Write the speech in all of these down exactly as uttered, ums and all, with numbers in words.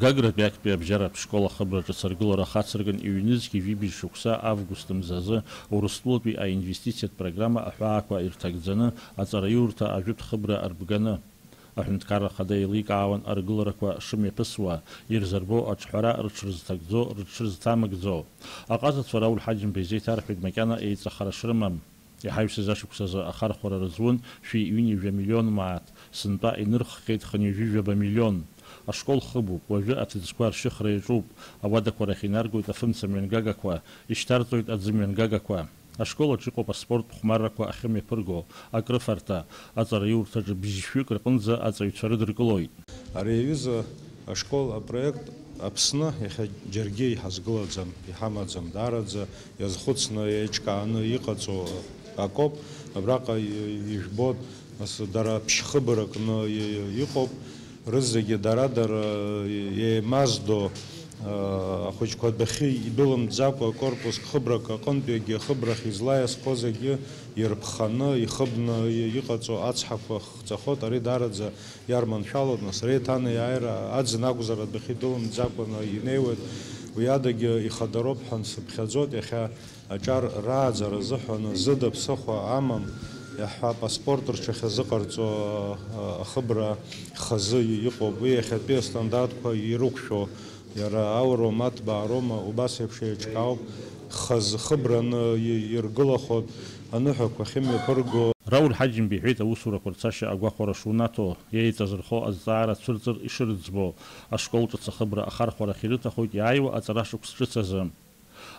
Гагратәи актәи абжьаратә школ ахыбра ҿыц аргылара хацыркын, иҩнызқьи жәибжь шықәса август мзазы Урыстәылатәи аинвестициатә программа аҳәаақәа ирҭагӡаны аҵараиурҭа ажәытә хыбра арбганы. Аҳәынҭқарра Ахада еиликаауан аргыларақәа шымҩаԥысуа, ирзырбо аҿҳәара рыҽрызҭагӡо, рыҽрызҭамыгӡо. Аҟазацәа Рауль Ҳаџьымба изеиҭарҳәеит макьана еиҵахара шрымам. Иҳаҩсыз ашықәсазы ахархәара рызун шәи ҩынҩажәа миллион мааҭ, сынтәа инырххьеит хынҩажәижәаба миллион. Ашкол хыбуп, уажәы аҭыӡқәа ршьыхра иаҿуп, ауадақәа рахь инаргоит афымца мҩангагақәа, ишьҭарҵоит аӡы мҩангагақәа. Ашкол аҿы иҟоуп аспорттә хәмаррақәа ахьымҩаԥырго, акрыфарҭа, аҵараиурҭаҿы бжьшәҩык рҟынӡа аҵаҩцәа рыдыркылоит. Ари аҩыза ашкол апроект Аԥсны иахьа џьаргьы иҳазгылаӡам, иҳамаӡам, даараӡа иазхәыцны, еиҿкааны иҟаҵоу акоуп. Абраҟа ижәбоит, ас дара ԥшьхыбракны иҟоуп. Рызегьы дара-дара еимаздо, ахәыҷқәа адәахьы идәылымҵӡакәа, корпус хыбрак аҟынтәи егьи ахыбрахь излаиасхо зегьы ирԥханы, ихыбны иҟаҵоу ацҳақәа хҵәахоит. Ари даараӡа иарманшәалоит, нас, реиҭанеиааира аӡын акәзар, адәахьы идәылымҵӡакәаны инеиуеит. Уи адагьы ихадароуп ҳәа сыԥхьаӡоит. Иахьа аҿар рааӡара азыҳәан зыда ԥсыхәа амам, иаҳҳәап, аспорт рҽахьазыҟарҵо, а, ахыбра хазы иҟоуп. Уи иахьатәи астандартқәа ирықәшәо, иара ауроума, аҭбаароума, убас еиԥш еиҿкаауп, хазы хыбраны и-, иргылахоит, аныҳәақәа ахьымҩаԥырго. Рауль Ҳаџьымба иҳәеит, аусурақәа рцашьа агәахәара шунаҭо, еиҵазырхо азҵаара цәырҵыр ишырыӡбо, ашкол ҿыц ахыбра ахархәарахь ирыҭахоит иааиуа аҵарашықәс ҿыц азы.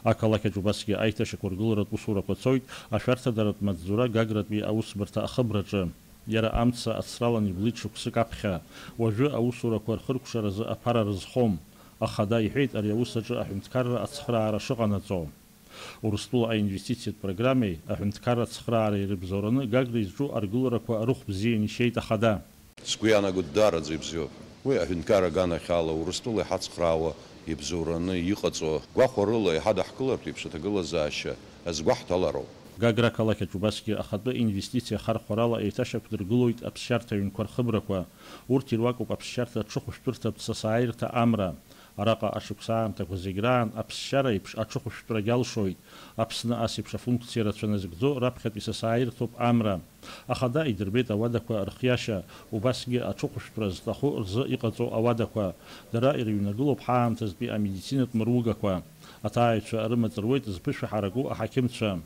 Ақалақь аҿы убасгьы аиҭашьақәыргыларатә усурақәа цоит ашәарҭадаратә маҵзура Гагратәи аусбарҭа ахыбраҿы. Иара амца ацралан иблит шықәсык аԥхьа. Уажәы аусурақәа рхыркәшаразы аԥара рызхом. Ахада иҳәеит ари аус аҿы аҳәынҭқарра ацхыраара шыҟанаҵо. Урыстәыла аинвестициатә программеи аҳәынҭқарра ацхыраареи рыбзоураны Гагра изҿу аргыларақәа рыхә бзиа иншьеит Ахада. Сгәы иаанагоит, даараӡа ибзиоуп. Уи аҳәынҭқарра аганахьала Урыстәыла иҳацхраауа, ибзоураны иҟаҵо, гәахәарыла иҳадаҳкылартә еиԥш аҭагылазаашьа азгәаҳҭалароуп. Гагра ақалақь аҿы убасгьы ахатәы инвестициа хархәарала еиҭашьақәдыргылоит аԥсшьарҭа ҩнқәа рхыбрақәа. Урҭ ируакуп аԥсшьарҭа аҽыхәышәтәырҭатә сасааирҭа амра. Араҟа ашықәс аамҭақәа зегь раан аԥсшьара еиԥш аҽыхәышәтәрагь алшоит. Аԥсны ас еиԥш афункциа рацәа назыгӡо раԥхьатәи сасааирҭоуп амра. Ахада идырбеит ауадақәа рхиашьа, убасгьы аҽыхәышәтәра зҭаху рзы иҟаҵоу ауадақәа. Дара ирыҩнагылоуп ҳаамҭазтәи амедицинатә мыругақәа. Аҭааҩцәа рымаҵ руеит зԥышәа ҳараку аҳақьымцәа.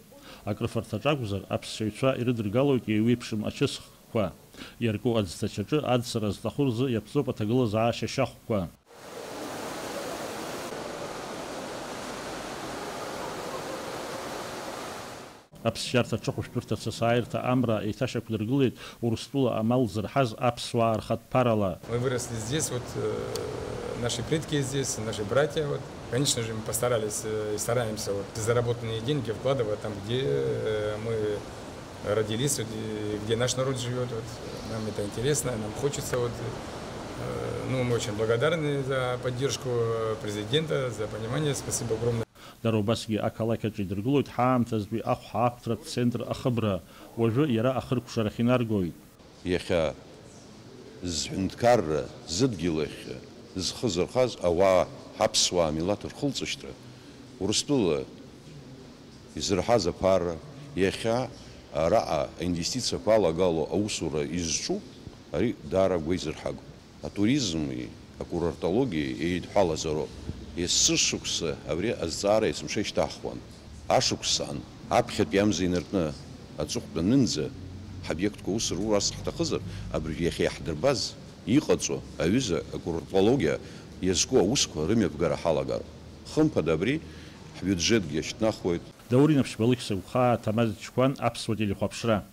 Акрыфарҭаҿ акәзар, аԥсшьаҩцәа ирыдыргалоит еиуеиԥшым ачысхқәа. Иарку аӡҭачаҿы ацра зҭаху рзы иаԥҵоуп аҭагылазаашьа шьахәқәа. Аԥсшьарҭа аҽыхәышәтәырҭа сасааирҭа амра еиҭашьақәдыргылеит Урыстәыла амал зырҳаз аԥсуаа рхатә ԥарала. Мы выросли здесь, вот, э, наши предки здесь, наши братья, вот. Конечно же, мы постарались, э, и стараемся, вот, заработанные деньги вкладывать там, где, э, мы родились, вот, и где наш народ живёт, вот. Нам это интересно, нам хочется, вот, э, ну, мы очень благодарны за поддержку президента, за понимание, спасибо огромное. Дара убасгьы ақалақь аҿы идыргылоит ҳаамҭазтәи ахәҳаахәҭратә центр ахыбра, уажәы иара ахыркәшарахь инаргоит. Иахьа зҳәынҭқарра зыдгьыл ахь зхы зырхаз ауаа, ҳаԥсуаа милаҭ рхылҵышьҭра, Урыстәыла изырҳаз аԥара, иахьа араҟа аинвестициақәа алагало аусура изҿу, ари даара агәеизырҳагоуп. Атуризми акурортологиеи еидҳәалазароуп. Есышықәса абри азҵаара есымша ишьҭаҳхуан. Ашықәсан, аԥхьатәи амза инаркны аҵыхәтәанынӡа ҳобиектқәа ус рурас ҳҭахызар, абыржә иахьа иаҳдырбаз иҟаҵо аҩыза акурортологиа иазку аусқәа рымҩаԥгара ҳалагароуп. Хымԥада абри ҳбиуџьетгьы шьҭнахуеит. Даур Инаԥшьба, Алықьса Гәхаа, Ҭамаз Чқәан, Аԥсуа телехәаԥшра.